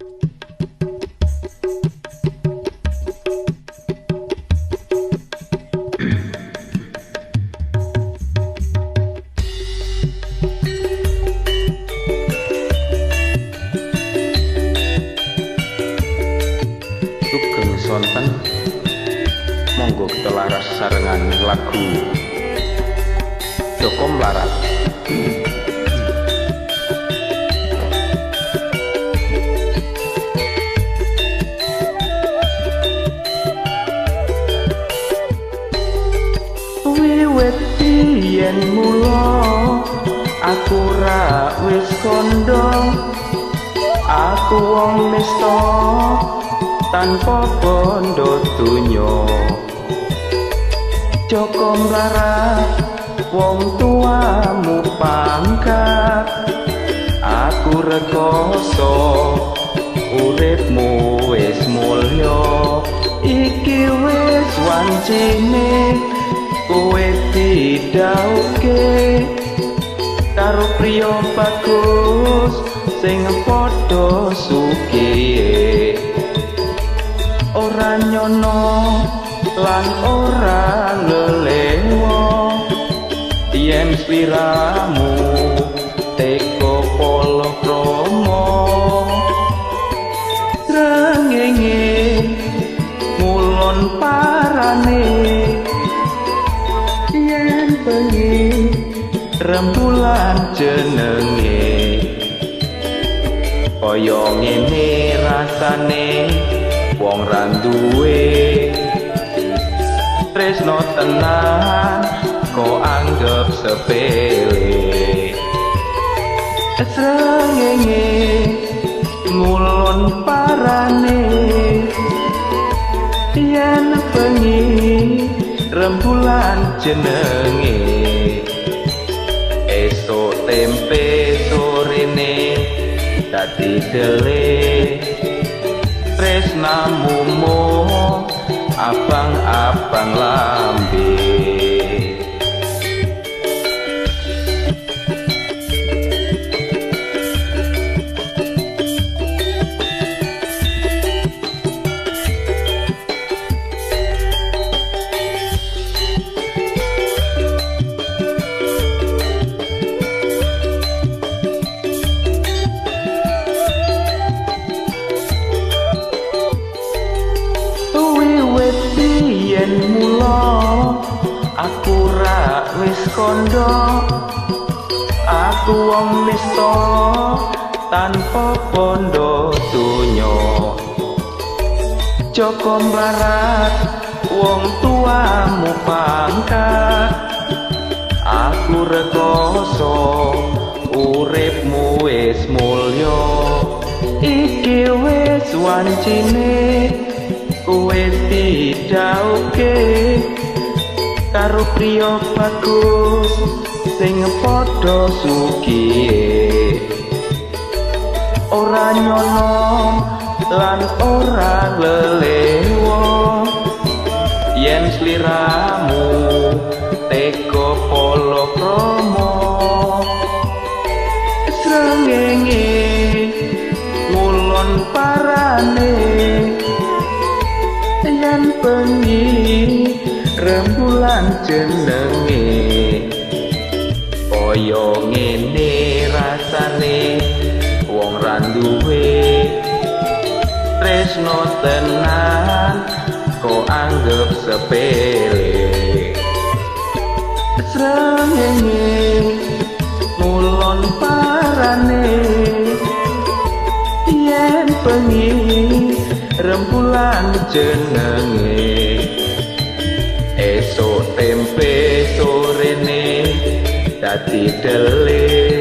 Sugeng sonten, monggo kita laras sarengan lagu Joko Mlarat. Wiwit biyen mula aku ra wis kondo, aku wong nista tanpa bondo donya. Joko Mlarat wong tuamu pangkat, aku rekoso uripmu wis mulya. Iki wis wancine kowe didhauke karo priya bagus sing padha sugih. Ora nyono lan ora lelewa yen sliramu teko palakrama. Srengenge ngulon parane yen bengi rembulan jenenge. Kaya ngene rasane wong ra duwe tresno tenan kok anggep sepele. Srengenge ngulon parane yen bengi rembulan jenenge. Esuk tempe sorene dadi dele, tresnamu mung abang-abang lambe. Yen mula aku ra wis kondo, aku wong nista tanpa bondo donya. Joko Mlarat wong tuamu pangkat, aku rekoso uripmu wis mulya. Iki wis wancine kowe didhauke karo priya bagus sing padha sugih. Ora nyono lan ora lelewa yen sliramu teko palakrama. Srengenge ngulon parane yen bengi rembulan jenenge. Kaya ngene rasane wong ra duwe tresno tenan kok anggep sepele. Srengenge ngulon parane yen bengi rembulan jenenge. Esuk tempe sorene dadi dele,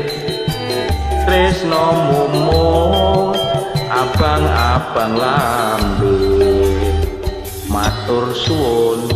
tresnomu mung abang-abang lambe. Matur suwun.